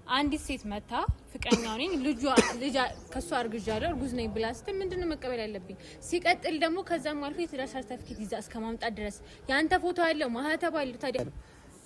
አንዲት ሴት መታ ፍቅረኛው ነኝ፣ ልጇ ልጅ ከሷ አርግዣለሁ፣ እርጉዝ ነኝ ብላ ስትል ምንድነው መቀበል ያለብኝ? ሲቀጥል ደግሞ ከዛም አልፎ የትዳር ሰርተፊኬት ይዛ እስከ ማምጣት ድረስ የአንተ ፎቶ ያለው ማህተብ አለው። ታዲያ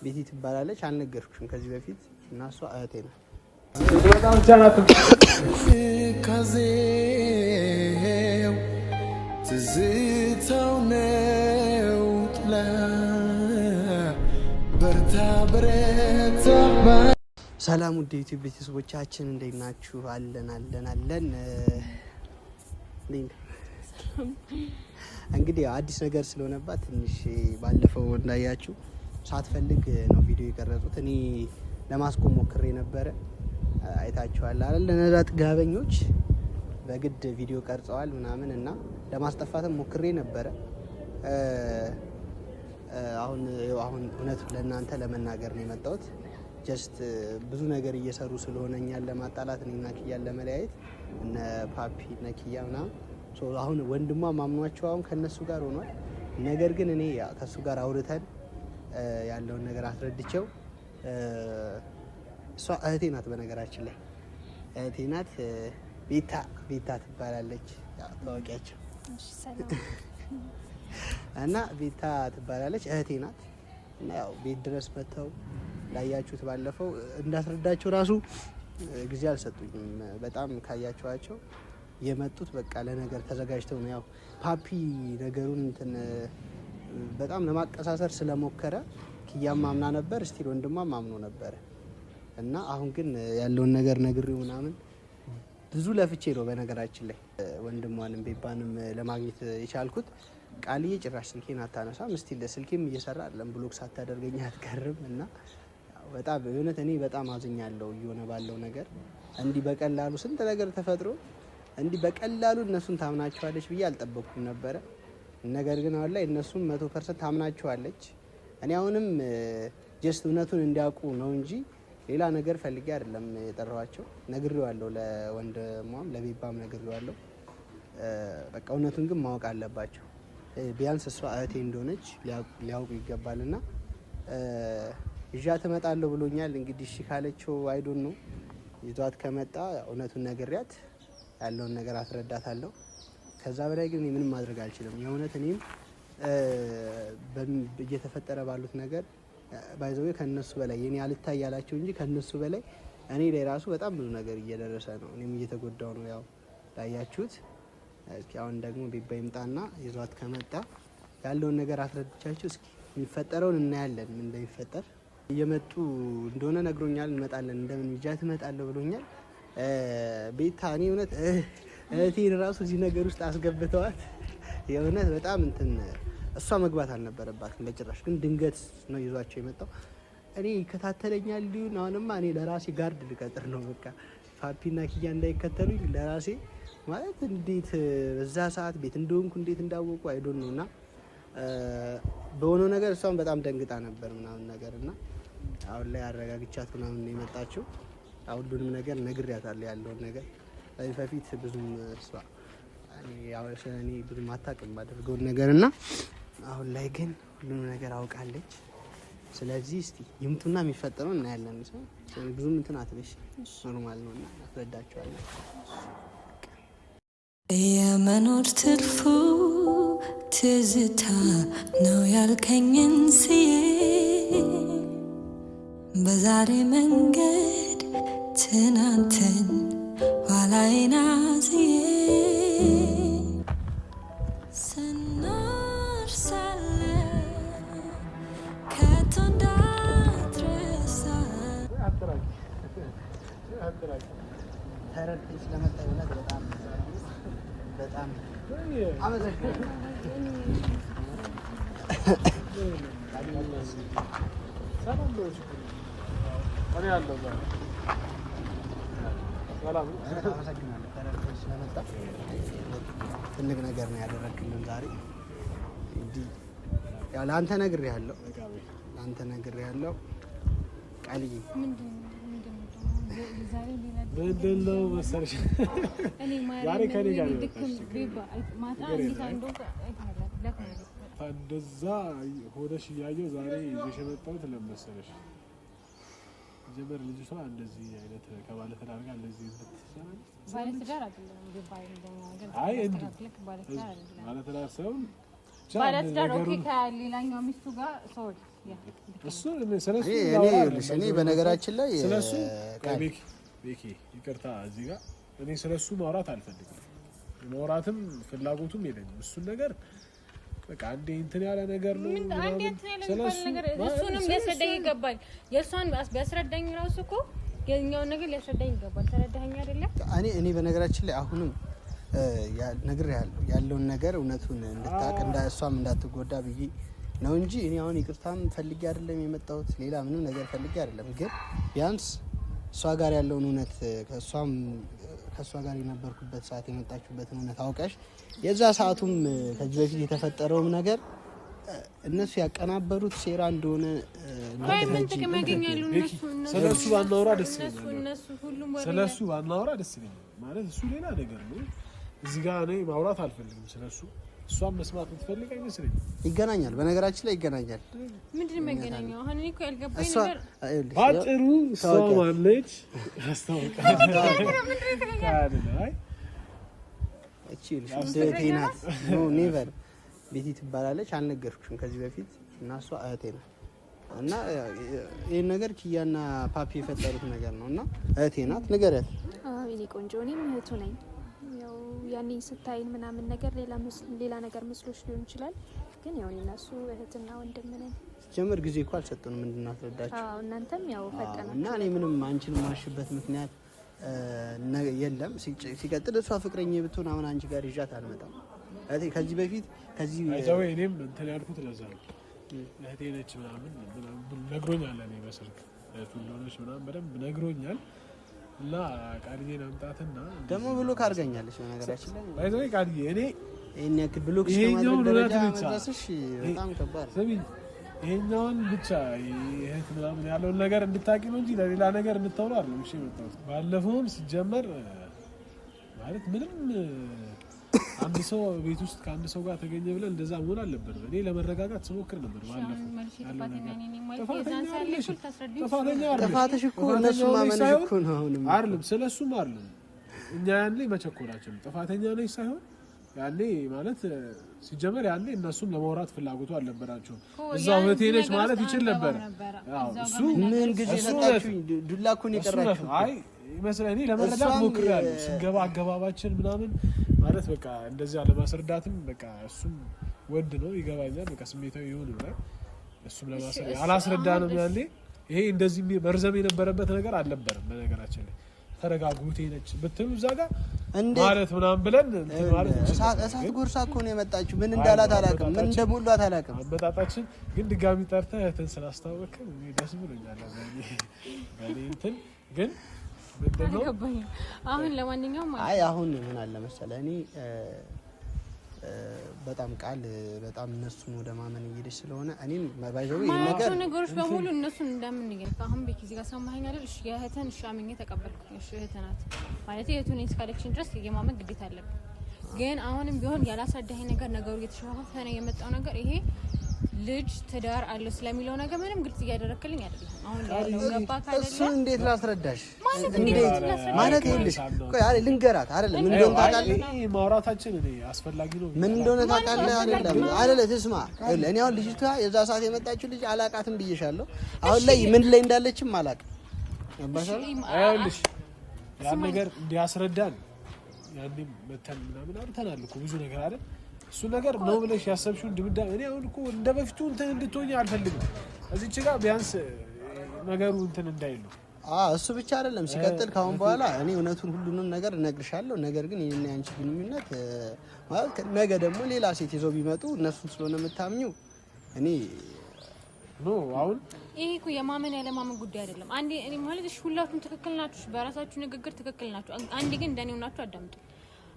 ቤቲ ትባላለች። አልነገርኩሽም ከዚህ በፊት እና እሷ እህቴ ናት። ካዜው ትዝታው ነው ጥላ በርታ በረታ። ሰላም ውድ ዩቲዩብ ቤተሰቦቻችን፣ እንዴት ናችሁ? አለን አለን አለን። እንግዲህ አዲስ ነገር ስለሆነባት ትንሽ ባለፈው እንዳያችሁ ሳትፈልግ ነው ቪዲዮ የቀረጹት። እኔ ለማስቆም ሞክሬ ነበረ። አይታችኋል አይደል? እነዛ ጥጋበኞች በግድ ቪዲዮ ቀርጸዋል ምናምን እና ለማስጠፋትም ሞክሬ ነበረ። አሁን አሁን እውነት ለእናንተ ለመናገር ነው የመጣሁት። Just ብዙ ነገር እየሰሩ ስለሆነ እኛን ለማጣላት፣ እኔና ኪያን ለመለያየት፣ እነ ፓፒ እነ ኪያ ምናምን፣ አሁን ወንድሟ ማምኗቸው አሁን ከነሱ ጋር ሆኗል። ነገር ግን እኔ ከእሱ ጋር አውርተን ያለውን ነገር አስረድቼው፣ እሷ እህቴ ናት፣ በነገራችን ላይ እህቴ ናት። ቤታ ቤታ ትባላለች፣ ታዋቂያቸው እና ቤታ ትባላለች፣ እህቴ ናት። እና ያው ቤት ድረስ መጥተው ላያችሁት ባለፈው እንዳስረዳቸው ራሱ ጊዜ አልሰጡኝም። በጣም ካያችኋቸው የመጡት በቃ ለነገር ተዘጋጅተው ነው። ያው ፓፒ ነገሩን እንትን በጣም ለማቀሳሰር ስለሞከረ ኪያም አምና ነበር፣ still ወንድሟም አምኖ ነበረ። እና አሁን ግን ያለውን ነገር ነግሬው ምናምን ብዙ ለፍቼ ነው በነገራችን ላይ ወንድሟንም ቤባንም ለማግኘት የቻልኩት። ቃልዬ ጭራሽ ስልኬን አታነሳም። Still ስልኬም እየሰራ አይደለም፣ block ሳታደርገኝ አትቀርም። እና በጣም እውነት እኔ በጣም አዝኛለሁ እየሆነ ባለው ነገር። እንዲህ በቀላሉ ስንት ነገር ተፈጥሮ እንዲህ በቀላሉ እነሱን ታምናቸዋለች ብዬ አልጠበቅኩም ነበረ። ነገር ግን አሁን ላይ እነሱም 100% ታምናቸዋለች። እኔ አሁንም just እውነቱን እንዲያውቁ ነው እንጂ ሌላ ነገር ፈልጌ አይደለም የጠራኋቸው። ነግሬዋለሁ፣ ለወንድሟም ለቤባም ነግሬዋለሁ። በቃ እውነቱን ግን ማወቅ አለባቸው። ቢያንስ እሷ እህቴ እንደሆነች ሊያውቁ ይገባልና ይዣት እመጣለሁ ብሎኛል። እንግዲህ እሺ ካለችው I don't know፣ ይዟት ከመጣ እውነቱን ነግሬያት ያለውን ነገር አስረዳታለሁ። ከዛ በላይ ግን ምንም ማድረግ አልችልም። የእውነት እኔም እየተፈጠረ ባሉት ነገር by the way ከነሱ በላይ የኔ አልታይ ያላቸው እንጂ ከነሱ በላይ እኔ ላይ ራሱ በጣም ብዙ ነገር እየደረሰ ነው። እኔም እየተጎዳው ነው። ያው ላያችሁት። እስኪ አሁን ደግሞ ቤባ ይምጣና ይዟት ከመጣ ያለውን ነገር አስረድቻችሁ እስኪ የሚፈጠረውን እናያለን። ምን እንደሚፈጠር እየመጡ እንደሆነ ነግሮኛል። እንመጣለን፣ እንደምን ይዣት እመጣለሁ ብሎኛል። ቤታ እኔ እውነት እህቴን ራሱ እዚህ ነገር ውስጥ አስገብተዋት የእውነት በጣም እንትን እሷ መግባት አልነበረባትም በጭራሽ። ግን ድንገት ነው ይዟቸው የመጣው። እኔ ይከታተለኛል ሊሆን፣ አሁንማ እኔ ለራሴ guard ልቀጥር ነው በቃ፣ ፓፒና ኪያ እንዳይከተሉኝ ለራሴ። ማለት እንዴት በዛ ሰዓት ቤት እንደሆንኩ እንዴት እንዳወቁ I don't know። እና በሆነው ነገር እሷን በጣም ደንግጣ ነበር ምናምን ነገር እና አሁን ላይ አረጋግቻት ምናምን ነው የመጣችው። ሁሉንም ነገር ነግሬያታለሁ ያለውን ነገር። በፊት ብዙም እሷ ስለ እኔ ብዙም አታውቅም ባደርገውን ነገር እና አሁን ላይ ግን ሁሉንም ነገር አውቃለች። ስለዚህ እስቲ ይምጡና የሚፈጠረው እናያለን። ሰው ብዙም እንትን አትበሽ፣ normal ነው እና አስረዳቸዋለሁ። የመኖር ትርፉ ትዝታ ነው ያልከኝን ስዬ በዛሬ መንገድ ትናንትን ኋላዬን አዝዬ ስኖር ሳለ ከቶ እንዳትረሳ። ተረድተኝ ስለመጣ እውነት በጣም በጣም አመሰግናለሁ። አመሰግናለሁ። ተረድተኝ ስለመጣ ትልቅ ነገር ነው ያደረግልን ዛሬ። እንዲህ ያው ለአንተ ነግሬሃለሁ፣ ለአንተ ነግሬሃለሁ ቃልዬ። ምንድን ነው መሰለሽ ዛሬ ከእኔ ጋር እንደዛ ሆነሽ እያየሁ ዛሬ ይዤሽ የመጣሁት ለምን መሰለሽ? ሲጀመር ልጅቷ እንደዚህ አይነት ከባለትዳር ጋር እንደዚህ ባለትዳር አይደለም ባለትዳር ሳይሆን ባለትዳር okay፣ ከሌላኛው ሚስቱ ጋር sorry። እኔ በነገራችን ላይ ስለሱ ቤኪ ይቅርታ፣ እዚህ ጋር እኔ ስለሱ ማውራት አልፈልግም፣ ማውራትም ፍላጎቱም የለኝም። እሱን ነገር በቃ አንዴ እንትን ያለ ነገር ነው። አንዴ እንትን ያለ ነገር እሱንም ሊያስረዳኝ ይገባል። የእሷን ቢያስረዳኝ ራሱ እኮ የኛውን ነገር ሊያስረዳኝ ይገባል። ተረዳኸኝ አይደለ? እኔ በነገራችን ላይ አሁንም ነግሬሃለሁ ያለውን ነገር እውነቱን እንድታውቅ እሷም እንዳትጎዳ ብዬ ነው እንጂ እኔ አሁን ይቅርታም ፈልጌ አይደለም የመጣሁት፣ ሌላ ምንም ነገር ፈልጌ አይደለም። ግን ቢያንስ እሷ ጋር ያለውን እውነት ከእሷም ከእሷ ጋር የነበርኩበት ሰዓት የመጣችሁበትን እውነት አውቀሽ የዛ ሰዓቱም ከዚህ በፊት የተፈጠረውም ነገር እነሱ ያቀናበሩት ሴራ እንደሆነ ምን ጥቅም ያገኛሉ? ስለሱ ባናወራ ደስ ይለኛል። ስለሱ ባናወራ ደስ ይለኛል። ማለት እሱ ሌላ ነገር ነው። እዚህ ጋር እኔ ማውራት አልፈልግም ስለሱ። እሷን መስማት የምትፈልግ አይመስለኝም። ይገናኛል፣ በነገራችን ላይ ይገናኛል። ምንድን ነው የሚያገናኘው? አሁን እኔ እኮ ያልገባኝ ነገር ባጭሩ እሷ ማለች እቺ እህቴ ናት። no never ቤቲ ትባላለች። አልነገርኩሽም ከዚህ በፊት እና እሷ እህቴ ናት። እና ይህን ነገር ኪያና ፓፒ የፈጠሩት ነገር ነው። እና እህቴ ናት፣ ንገሪያት። የኔ ቆንጆ፣ እኔም እህቱ ነኝ። ያው ያኔ ስታይን ምናምን ነገር ሌላ ነገር መስሎች ሊሆን ይችላል፣ ግን ያው እኔና እሱ እህትና ወንድም ነን። ሲጀምር ጊዜ እኮ አልሰጡንም እንድናስረዳቸው። እናንተም ያው ፈጠነ እና እኔ ምንም አንቺን ማሽበት ምክንያት የለም። ሲቀጥል እሷ ፍቅረኛ ብትሆን አሁን አንቺ ጋር ይዣት አልመጣም። ከዚህ በፊት ከዚህ እኔም እንትን ያልኩት ለዛ ነው። እህቴ ነች ምናምን ነግሮኛል። እኔ በስልክ እህቱ እንደሆነች ምናምን በደንብ ነግሮኛል። እና ቃልዬን አምጣትና ደግሞ block አድርጋኛለች። በነገራችን ላይ ባይዘ ቃልዬ እኔ ይሄን ያክል block እስከማድረግ ደረጃ መድረስሽ በጣም ከባድ ነው። ስሚ ይሄኛውን ብቻ እህት ምናምን ያለውን ነገር እንድታቂ ነው እንጂ ለሌላ ነገር እንድታውሉ አይደለም። እሺ የመጣሁት ባለፈውም ሲጀመር ማለት ምንም አንድ ሰው ቤት ውስጥ ከአንድ ሰው ጋር ተገኘ ብለን እንደዛ መሆን አልነበረም። እኔ ለመረጋጋት ስሞክር ነበር። ባለፈው ጥፋትሽ እኮ እነሱ ማመንሽ እኮ ነው። አሁንም አይደለም ስለ እሱም አይደለም እኛ ያኔ መቸኮላችን ጥፋተኛ ነች ሳይሆን ያኔ ማለት ሲጀመር ያኔ እነሱም ለማውራት ፍላጎቱ አልነበራቸውም። እዛው እህቴ ነች ማለት ይችል ነበር። እሱ ምን ጊዜ ሰጣችሁኝ? ዱላ እኮ ነው የቀራችሁ። አይ ይመስለኝ እኔ ለመረዳት ሞክሬያለሁ። ስንገባ አገባባችን ምናምን ማለት በቃ እንደዚያ ለማስረዳትም በቃ እሱም ወንድ ነው ይገባኛል። በቃ ስሜታዊ ይሁን ይሆናል። እሱም ለማስረዳት አላስረዳንም። ያኔ ይሄ እንደዚህ መርዘም የነበረበት ነገር አልነበረም። በነገራችን ላይ ተረጋጉ እህቴ ነች ብትሉ እዛ ጋር ማለት ምናምን ብለን ማለት እሳት ጎርሳ እኮ ነው የመጣችው። ምን እንዳላት አላውቅም፣ ምን እንደሞሏት አላውቅም። አመጣጣችን ግን ድጋሚ ጠርተህ እህትን ስላስታወቅን ደስ ብሎኛል። በእኔ እንትን ግን አሁን ለማንኛውም አይ አሁን ምን አለ መሰለህ እኔ በጣም ቃል በጣም እነሱን ወደ ማመን እየሄደች ስለሆነ እኔም ባይዘው ይሄ ነገር ነገሮች በሙሉ እነሱን እንደምን ይገርም። አሁን ቤኪ እዚህ ጋር ሰማኸኝ አይደል? እሺ የእህትህን እሺ አምኜ ተቀበልኩኝ። እሺ እህትህ ናት ማለት እህቱ ነኝ እስካለችኝ ድረስ የማመን ግዴታ አለብኝ። ግን አሁንም ቢሆን ያላስረዳኸኝ ነገር ነገሩ እየተሸፋፈነ የመጣው ነገር ይሄ ልጅ ትዳር አለው ስለሚለው ነገር ምንም ግልጽ እያደረክልኝ አይደለም። አሁን ያለው ገባ ካለ እሱን እንዴት ላስረዳሽ? እንዴት ማለት ይኸውልሽ፣ ቆይ አለ ልንገራት አይደለም ምን እንደሆነ ታውቃለህ። ማውራታችን እኔ አስፈላጊ ነው ምን እንደሆነ ታውቃለህ አይደለም? አይደለ ትስማ። ይኸውልህ እኔ አሁን ልጅቷ የዛ ሰዓት የመጣችው ልጅ አላቃትም ብዬሻለሁ። አሁን ላይ ምን ላይ እንዳለችም አላቅም። ገባሽ? ይኸውልሽ ያን ነገር እንዲያስረዳን ያኔም መተን ምናምን አውርተናል እኮ ብዙ ነገር አይደል እሱ ነገር ነው ብለሽ ያሰብሽውን ድምዳሜ እኔ አሁን እኮ እንደ በፊቱ እንትን እንድትሆኝ አልፈልግም። እዚች ጋር ቢያንስ ነገሩ እንትን እንዳይል ነው። እሱ ብቻ አይደለም። ሲቀጥል ከአሁን በኋላ እኔ እውነቱን ሁሉንም ነገር እነግርሻለሁ። ነገር ግን ይህን ያንቺ ግንኙነት ማለት ነገ ደግሞ ሌላ ሴት ይዘው ቢመጡ እነሱን ስለሆነ የምታምኚው እኔ no አሁን ይሄ እኮ የማመን ያለማመን ጉዳይ አይደለም። አንዴ እኔ ማለት እሺ፣ ሁላችሁም ትክክል ናችሁ፣ በራሳችሁ ንግግር ትክክል ናችሁ። አንዴ ግን እንደኔ ሆናችሁ አዳምጡ።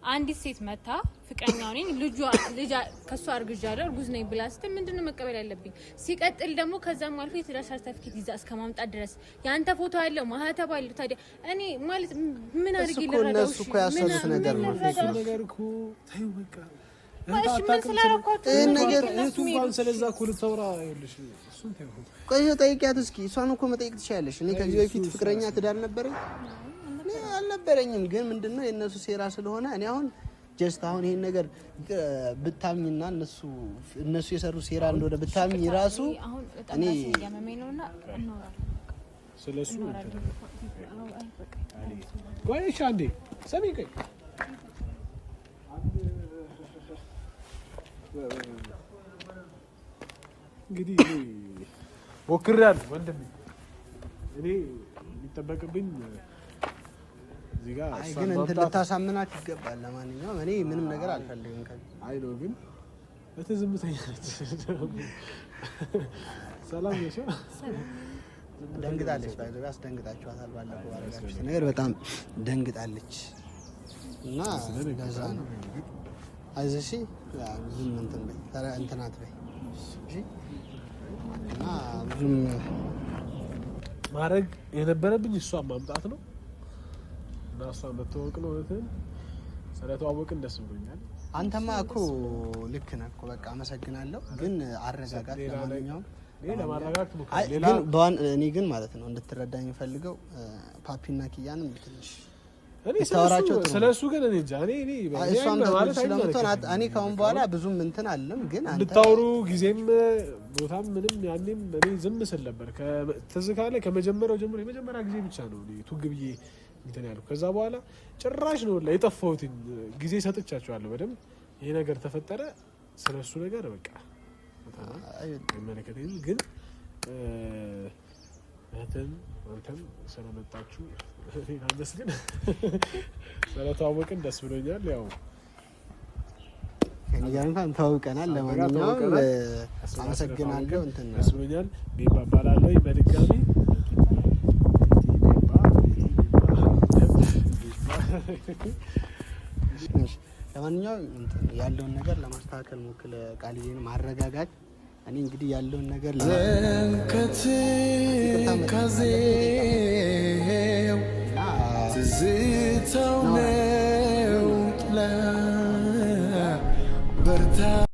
አንዲት ሴት መታ ፍቅረኛው ነኝ ልጇ ልጅ ከሷ አርግዣለሁ እርጉዝ ነኝ ብላ ስትል ምንድነው መቀበል ያለብኝ? ሲቀጥል ደግሞ ከዛም አልፎ የትዳር ሰርተፊኬት ይዛ እስከ ማምጣት ድረስ ያንተ ፎቶ አለው ማህተብ አለው። ታዲያ እኔ ማለት ምን አድርጌ ልረዳው? እነሱ እኮ ያሰሩት ነገር ነው። ነገር እኮ ተይው በቃ እሺ ምን ስላደረኳቸው ይሄን ነገር እህቱ እንኳን ስለዛ እኮ ልታወራ ይኸውልሽ፣ እሱን ተይው። ቆይ ጠይቂያት እስኪ። እሷን እኮ መጠየቅ ትችያለሽ። እኔ ከዚህ በፊት ፍቅረኛ ትዳር ነበረኝ አልነበረኝም፣ ግን ምንድነው የእነሱ ሴራ ስለሆነ እኔ አሁን just አሁን ይሄን ነገር ብታምኝና እነሱ የሰሩ ሴራ እንደሆነ ብታምኝ ራሱ እኔ እያመመኝ ነውና እናወራለን። ስለሱ ቆይ እሺ፣ አንዴ ሰሚ ቆይ እንግዲህ ሞክሬያለሁ ወንድሜ። እኔ የሚጠበቅብኝ እዚህ ጋር አይ ግን እንትን ልታሳምናት ይገባል። ለማንኛውም እኔ ምንም ነገር አልፈልግም ከዚህ አይ ነው ግን በትዝምተኛ ሰላም ነሽ? ደንግጣለች። ባይዘ አስደንግጣችኋታል። ባለፈው ባደረጋችሁት ነገር በጣም ደንግጣለች እና ለዛ ነው አይዞሽ፣ ብዙም እንትን በይ እንትን አትበይ እሺ። እና ብዙም ማድረግ የነበረብኝ እሷን ማምጣት ነው እና እሷን መተዋወቅ ነው። እህትህን ስለተዋወቅን ደስ ብሎኛል። አንተማ እኮ ልክ ነህ እኮ በቃ አመሰግናለሁ። ግን አረጋጋት። ለማንኛውም ለማረጋጋት እኔ ግን ማለት ነው እንድትረዳኝ የምፈልገው ፓፒና ኪያንም ትንሽ ስለ እሱ ግን እኔ እንጃ እኔ እሷም ስለምትሆን እኔ ከአሁን በኋላ ብዙም እንትን አለም ግን እንድታወሩ ጊዜም ቦታም ምንም ያኔም እኔ ዝም ስል ነበር። ትዝ ካለ ከመጀመሪያው ጀምሮ የመጀመሪያ ጊዜ ብቻ ነው እኔ ቱግ ብዬ እንትን ያልኩ። ከዛ በኋላ ጭራሽ ነው የጠፋሁትኝ። ጊዜ ሰጥቻቸዋለሁ በደንብ። ይሄ ነገር ተፈጠረ። ስለ እሱ ነገር በቃ አይመለከተኝም። ግን እህትም አንተም ስለመጣችሁ እኔን አመስግን። ስለተዋወቅን ደስ ብሎኛል። ያው ከእኔ ጋር እንኳን ተዋውቀናል። ለማንኛውም አመሰግናለሁ። እንትን ደስ ብሎኛል። ቤባ እባላለሁ። በድጋሚ ለማንኛውም ያለውን ነገር ለማስተካከል ሞክል፣ ቃልዬን ማረጋጋት። እኔ እንግዲህ ያለውን ነገር ከዜው ትዝታው ነው ጥላ በርታ።